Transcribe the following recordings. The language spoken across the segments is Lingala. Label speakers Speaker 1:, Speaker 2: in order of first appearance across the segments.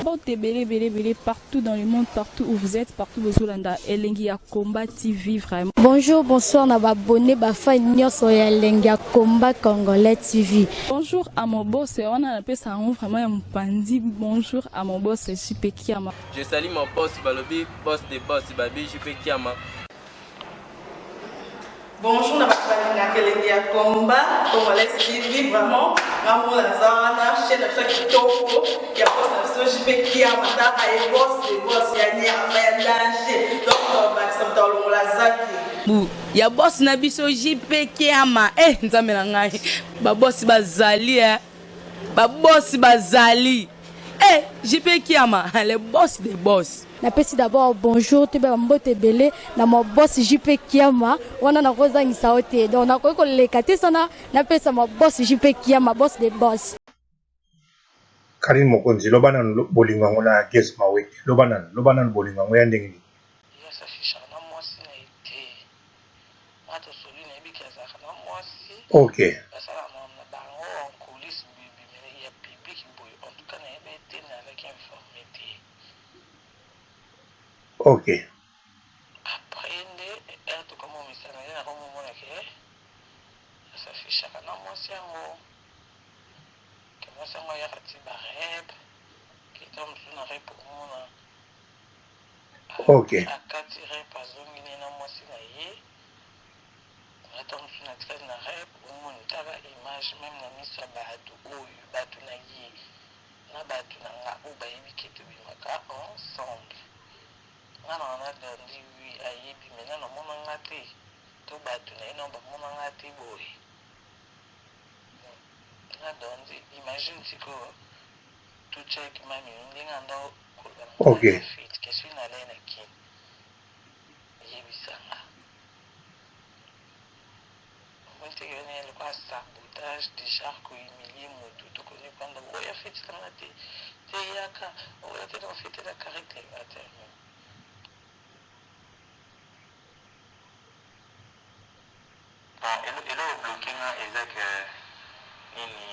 Speaker 1: Mbote ebele ebele ebele partout dans le monde, partout où vous êtes, partout bozolanda Elengi ya Combat TV vraiment.
Speaker 2: Bonjour, bonsoir na ba abonné ba fan nyonso ya Elengi ya Combat Congolais TV.
Speaker 1: Bonjour à mon boss, wana napesa yango vraiment ya mopanzi. Bonjour à mon boss JP Kiama.
Speaker 3: Je salue mon boss balobi boss de boss babi JP Kiama.
Speaker 4: Bonjour na bato balingaka elengi ya combat congolais TV vraiment ngambo naza wana chaîne na biso ya kitoko ya boss na biso JP Kiama taka ye boss de boss ya nyama ya danger donc bakisa moto alongola zaki
Speaker 5: bu ya boss na biso JP Kiama eh nzambe na ngai ba boss bazali eh ba boss bazali eh JP Kiama le boss de boss.
Speaker 2: Napesi d'abord bonjour toyeba ba mbote ebele na ma boss JP Kiama wana nakozangisa yo te donc nakoki koleka te sana napesa ma boss JP Kiama boss de boss.
Speaker 6: Carine mokonzi loba nanu bolingo yango na Gaz mawete loba nanu loba nanu bolingo yango ya ndenge nini.
Speaker 7: Ye a s'affichaka na mwasi na ye te. Nga tosoli nayebi ke azalaka na mwasi.
Speaker 6: Ok.
Speaker 7: Basalaka makambo na bango en coulisse boye boye mais ya public boye en tout cas nayebaki te nazalaki informe te.
Speaker 6: Ok.
Speaker 7: Après nde heure tokomi omesana nde nakomi omona ke a s'affichaka na mwasi yango. Ke mwasi yango ayaka ti ba rep ke tango mosusu na rep okomona
Speaker 6: Ok.
Speaker 7: akati rep azongi ne na mwasi na ye. Nga tango mosusu natikali na rep omoni tala image meme na miso ya batu oyo batu na ye. Na batu na nga oyo bayebi ke tobimaka ensemble nga na wana Dandy oui ayebi mais nanu amona nga te to batu naye nanu bamona nga te boye nga Dandy imagine sikoyo to check ma mimi ndenge anda koloba na nga na fete ke soki nalai na kin yebisa nga. Omoni te ke wana eza lokola sabotage du genre ko humilier mutu to ko niokwanda oya feti na nga te te yaka oya te na fete na caractère nga te.
Speaker 8: Bon eloko bloque nga eza que nini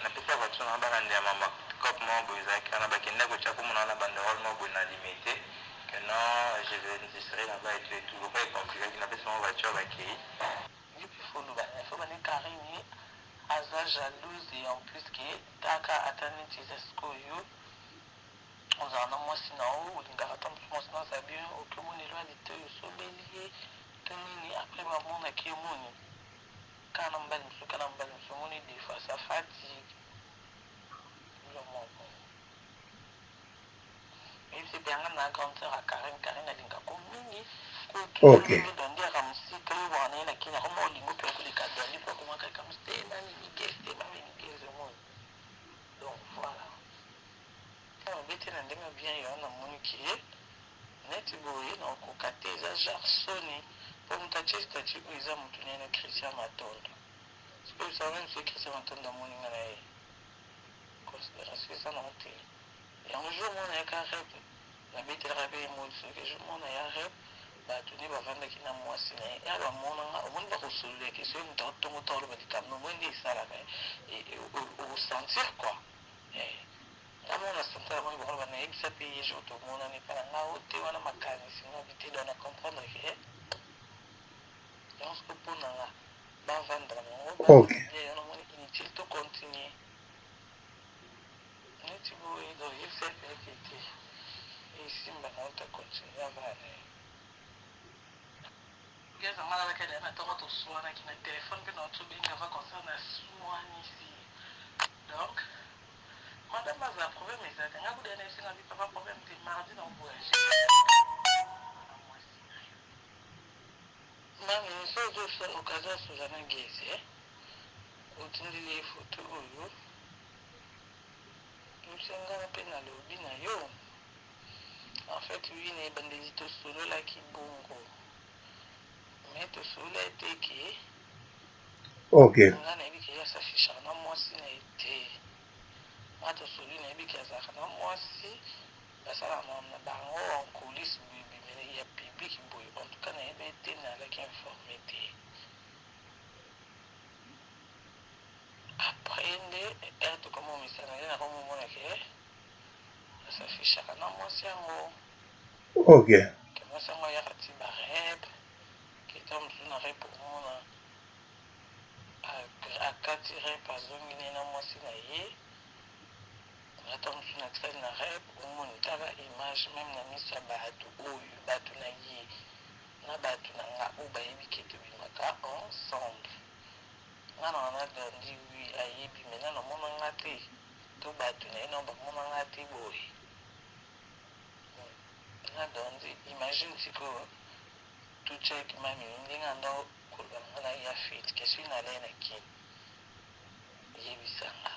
Speaker 8: napesaka voiture nanga balandela makambo ya coop moko boye ezalaki wana bakendaki kotia kombo nanga na banderole moko boye na limete que non je serai là bas et tout et tout lokola e compliquaki napesi bango voiture bakeyi.
Speaker 7: Yo pe faut oloba naye faut bande carine aza jalouse et en plus ke taka ata neti eza sikoyo ozala na mwasi na yo olingaka ata mosusu mwasi na aza bien oke omona elo ya litoyi osombeli ye to nini après ba monaki yo omoni kaka na mobali mosusu kaka na mobali mosusu omoni des fois ça fatigue biloko moko bongo. Oyebisi pe nga na grande sœur ya Carine, Carine alingako mingi kutu ndenge Dondy ayaka musika yo obwaka naye na kin akoma olingo pe koleka Dondy po akoma kaka musi te mami miguez te mami miguez omoni donc voilà mabe te na ndenge ya bien yo na moni ke neti boye na okoka te eza genre soni po mutu atie statut oyo eza mutu naye na Christian Matondo sikoyo ça meme soki Christian Matondo amoni nga na ye consideration eza nango te. Yango jour moko nayaka rep nabetelaka pe ye mot soki jour moko naya rep batu nde bavandaki na muasi na ye heure bamona nga omoni bakosolola ke soki mutu atongo to aloba likambo omoni nde esalaka oko sentir quoi eh nga moko na sentir namoni bango loba nayebisa pe ye jour tomonani epa na nga o te wana makanisi nga bi te donc na comprendre ke yango sikoyo po na nga bavanda na bango bavanda bien yango namoni inutile to continuer. Neti boye donc yebisa ye penza ke te esimba na yo te continue avanda na ye. Gaz nga alalaki dejà na tongo tosuanaki na telephone pe na tobengi avant concert na suanisi ye donc madame azala problème eza te nga kutu nayebisi nga bi papa problème te mardi na voyage na mwasi na yo mami soki ozo occasion osola na Gaz eh otindeli ye photo oyo Yebisa nga pe na lobi na yo. En fait oui na ebandeli to sololaki bongo mais to sololaki te ke nga nayebi ke ye a s'affichaka na mwasi na ye te. Nga to sololi nayebi ke azalaka na mwasi basalaka makambo na bango en coulisse boye boye mais ya public boye en tout cas nayebaki te nazalaki informe te. Après nde heure tokomi omesana nde nakomi omona ke s'affichaka na mwasi yango.
Speaker 6: Ok.
Speaker 7: Ke mwasi yango ayaka ti ba rep, ke tango mosusu na rep omona akati rep azongi ne na mwasi na ye. Nga tango mosusu natikali na rep omoni tala image meme na miso ya batu oyo batu na ye na batu na nga oyo bayebi ke tobimaka ensemble. Nga na wana Dandy oui ayebi mais nanu amona nga te to batu naye nanu bamona nga te boye na Dandy imagine sikoyo to check ma mimi ndenge anda koloba na nga na ya fete ke soki nalai na kin yebisa nga.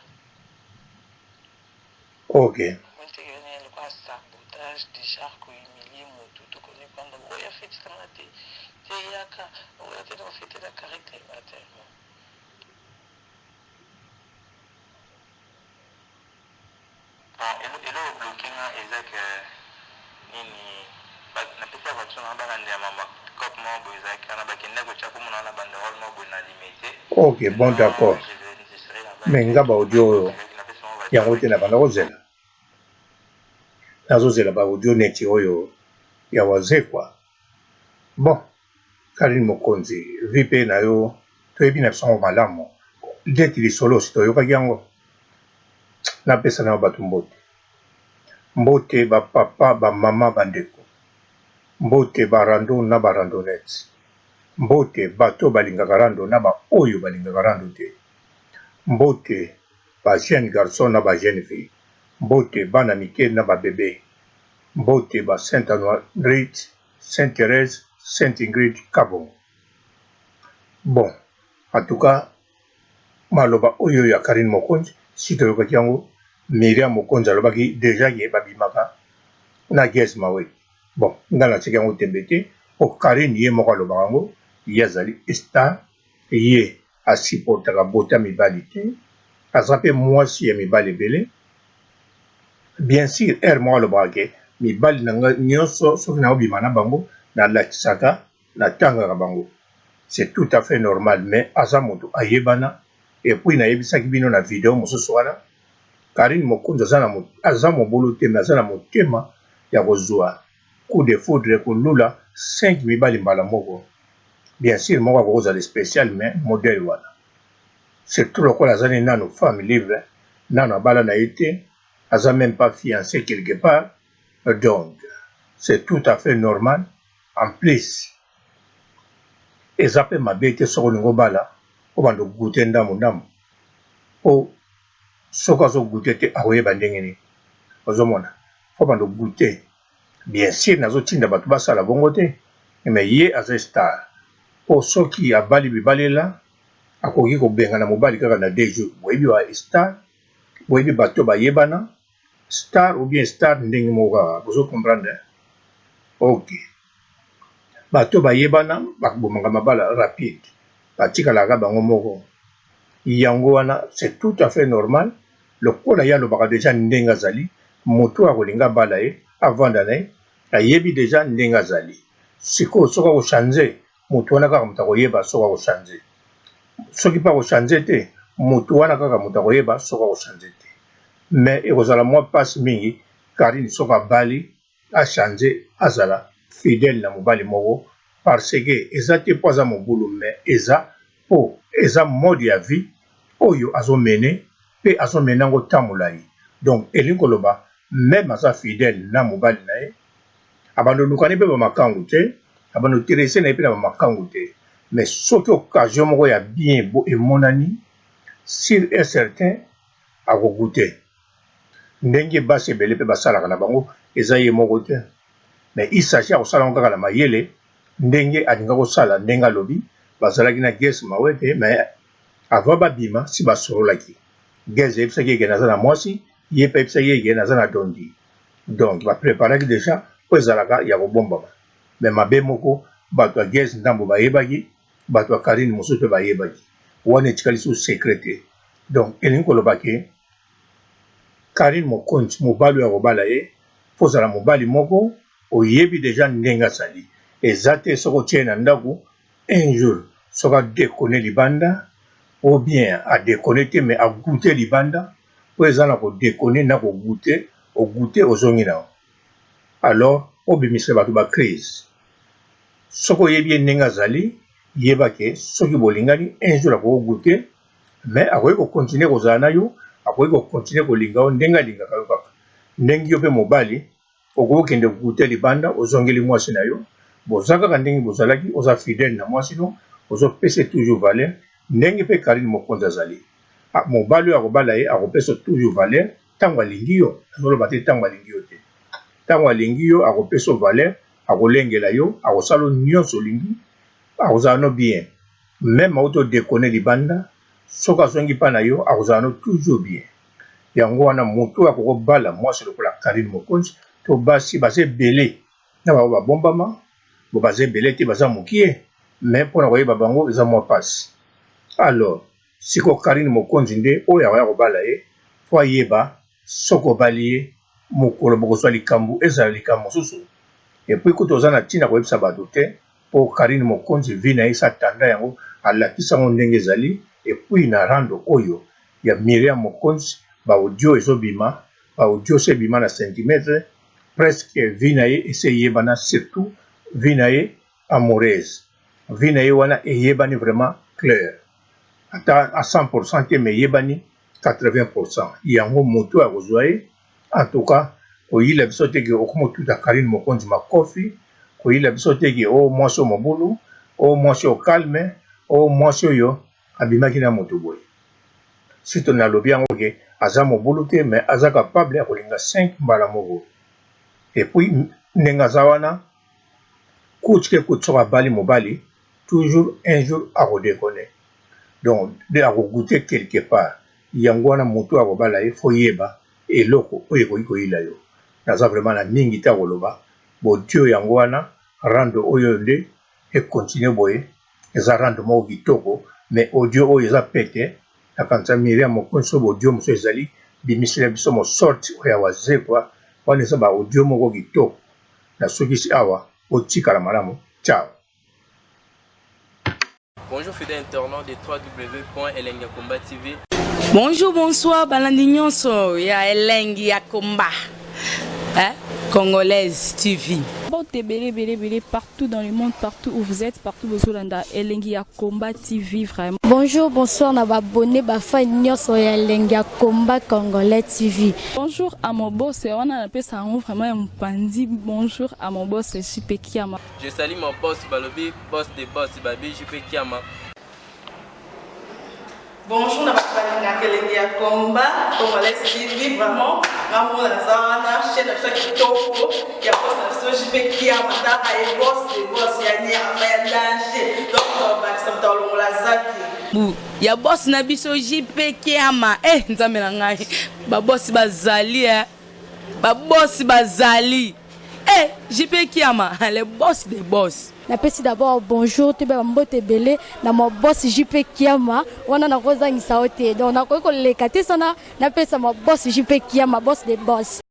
Speaker 6: Ok.
Speaker 7: Omoni te ke wana lokola sabotage du genre ko humilier mutu to koni pamba oya fete na nga te te yaka oya te na fete na caractère tellement.
Speaker 8: Bon eloko e bloque nga eza que nini napesa voiture nanga balandela makambo ya coop moko boye ezalaki wana bakendaki kotia kombo nanga na banderole moko boye na limete.
Speaker 6: Ok bon d'accord mais nga ba audio oyo yango te na banda kozela nazozela ba audio neti oyo ya wazekwa bon Carine mokonzi vie pe na yo toyebi na biso yango malamu ndeti lisolo osi toyokaki yango napesa nayo batu mbote mbote ba papa ba mama ba ndeko mbote ba rando na ba randonnette mbote bato balingaka rando na ba oyo balingaka rando te mbote ba jeune garçon na ba jeune fille mbote bana mike na ba bebe mbote ba saint anuarite Saint Therèse, Saint Ingrid Kabongo. Bon, en tout cas maloba oyo ya Carine Mokonzi si toyokaki yango, Myriam Mokonzi alobaki dejà ke babimaka na Gaz Mawete. Bon, nga natiaki yango tembe te po Carine ye moko alobaka yango, ye azali star, ye a supportaka bota mibali te, aza pe muasi ya mibali ebele. Bien sur heure moko alobaka ke mibali na nga nionso soki nao bima na bango na lakisaka na tangaka bango c'est tout à fait normal mais aza mutu ayebana et puis na yebisaki bino na video mosusu wana Carine Mokonzi aza na aza mobulu te mais aza na motema ya kozua coup de foudre kolula 5 mibali mbala moko bien sur moko akoki kozala special mais modèle wana Surtout lokola aza ne nanu femme libre nanu abala na ye te aza meme pas fiance quelque part donc c'est tout à fait normal en plus eza pe mabe te soki olingi obala obanda goute ndambu ndambu po soki azo goute te akoyeba ndenge nini ozomona faut obanda goute bien sur nazotinda bato basala bongo te mais ye aza star po soki abali bibalela akoki kobengana mobali kaka na deux jours boyebi ba star boyebi bato bayebana star ou bien star ndenge moko kaka bozo comprendre ok bato bayebana bakobomaka mabala rapide batikalaka bango moko yango wana c'est tout à fait normal lokola ye alobaka deja ndenge azali moto akolinga abala ye avanda na ye ayebi deja ndenge azali sikoyo soki akochange Mutu wana kaka mutu akoyeba soki ako changer. Soki pe ako changer te, mutu wana kaka mutu akoyeba soki ako changer te. Mais ekozala mwa pasi mingi Carine soki abali a changer azala fidèle na mobali moko parce que eza te po aza mobulu mais eza po eza mode ya vie oyo azo mener pe azo mener yango temps mulayi. Donc elingi koloba meme aza fidèle na mobali na ye Abanda oluka ne pe ba makangu te, abanda oterese na ye pe na ba makangu te. Mais soki occasion moko ya bien bo emonani, sur et certain ako gouter. Ndenge basi ebele pe basalaka na bango, eza ye moko te. Mais il s'agit ya kosala yango kaka na mayele, ndenge alinga kosala, ndenge alobi, bazalaki na Guess Mawete, mais avant babima si basololaki. Guess ayebisaki ye ke naza na mwasi, ye pe ayebisaki ye ke naza na Dondy. Donc ba preparaki dejà po ezalaka ya kobombama mais mabe moko batu ya Gaz ndambu bayebaki batu ya Carine mosusu pe bayebaki wana etikali lisusu secret te donc elingi koloba ke Carine Mokonzi mobali oyo akobala ye faut ozala mobali moko oyebi dejà ndenge azali eza te soki otie ye na ndaku un jour soki a deconne libanda ou bien a deconne te mais a goute libanda po eza na ko deconne na ko goute. Ogoute ozongi na yo. Alors obimisa bato ba crise. Soki oyebi ye ndenge azali, yeba ke soki bolingani un jour akoki goute mais akoki ko continuer kozala na yo, akoki ko continuer kolinga yo ndenge alingaka yo kaka. Ndenge yo pe mobali okoki kokende goute libanda ozongeli mwasi na yo, boza kaka ndenge bozalaki, oza fidèle na mwasi no, ozo pesa ye toujours valeur, ndenge pe Carine Mokonzi azali. Mobali oyo akobala ye akopesa yo toujours valeur tango alingi yo, nazoloba te tango alingi yo te. Tango alingi yo akopesa yo valeur, akolengela yo, akosala yo nionso olingi, akozala no bien. Meme auti o deconner libanda, soki azongi epa na yo akozala no toujours bien. Yango wana mutu oyo akoki kobala mwasi lokola Carine Mokonzi to basi baza ebele na bango babombama, bon baza ebele te baza mukie mais pona koyeba bango eza mua pasi. Alors sikoyo Carine Mokonzi nde oyo akoya kobala ye faut ayeba soki obali ye mokolo bokozua likambu ezala likambu mosusu et puis kutu oza na tina koyebisa batu te po Carine Mokonzi vie na ye esi atanda yango alakisi yango ndenge ezali et puis na rando oyo ya Miriam Mokonzi ba audio ezo bima ba audio esi ebima na centimetre presque vie na ye esi eyebana surtout vie na ye amoureuse vie na ye wana eyebani vraiment claire ata à 100% te mais eyebani 80% yango mutu oyo akozua ye en tout cas koyila biso te ke okomi otuta Carine Mokonzi makofi koyila biso te ke oh mwasi oyo mobulu oh mwasi oyo calme oh mwasi oyo abimaki na mutu boye surtout nalobi yango ke aza mobulu te mais aza capable ya kolinga 5 mbala moko et puis ndenge aza wana coute que coute soki abali mobali toujours un jour ako deconner donc nde ako gouter quelque part yango wana mutu oyo akobala ye faut yeba eloko oyo ekoki koyila yo naza vraiment na mingi te ya koloba bodio yango wana rando oyo nde e continuer boye eza rando moko kitoko mais audio oyo eza pete nakanisa Miriam Mokonzi soki audio mosusu ezali bimisela biso mosorti oyo ya wazekwa wana eza ba audio moko kitoko nasukisi awa botikala malamu ciao.
Speaker 3: Bonjour fidèle internaute de www.elengiyakomba TV.
Speaker 5: Bonjour, bonsoir, balandi nyonso ya Elengi ya Komba. Hein? Congolaise TV.
Speaker 1: Mbote ebele ebele ebele partout dans le monde, partout où vous êtes, partout bozolanda Elengi ya Combat TV vraiment.
Speaker 2: Bonjour, bonsoir na ba abonné ba fan nyonso ya Elengi ya Combat Congolais TV.
Speaker 1: Bonjour à mon boss, wana napesa yango vraiment ya mopanzi. Bonjour à mon boss JP Kiama.
Speaker 3: Je salue mon boss balobi boss de boss babi JP Kiama.
Speaker 4: Bonjour na bato balingaka elengi ya combat congolais TV vraiment nga moko naza wana chaîne na biso ya kitoko ya boss na biso JP Kiama taka ye boss de boss ya nyama ya danger donc moto akobakisa moto akolongola aza te.
Speaker 5: Bu ya boss na biso JP Kiama eh nzambe na ngai ba boss bazali eh ba boss bazali eh JP Kiama le boss de boss.
Speaker 2: Napesi d'abord bonjour toyeba ba mbote ebele na ma boss JP Kiama wana nakozangisa yo te donc nakoki koleka te sana napesa ma boss JP Kiama boss de boss.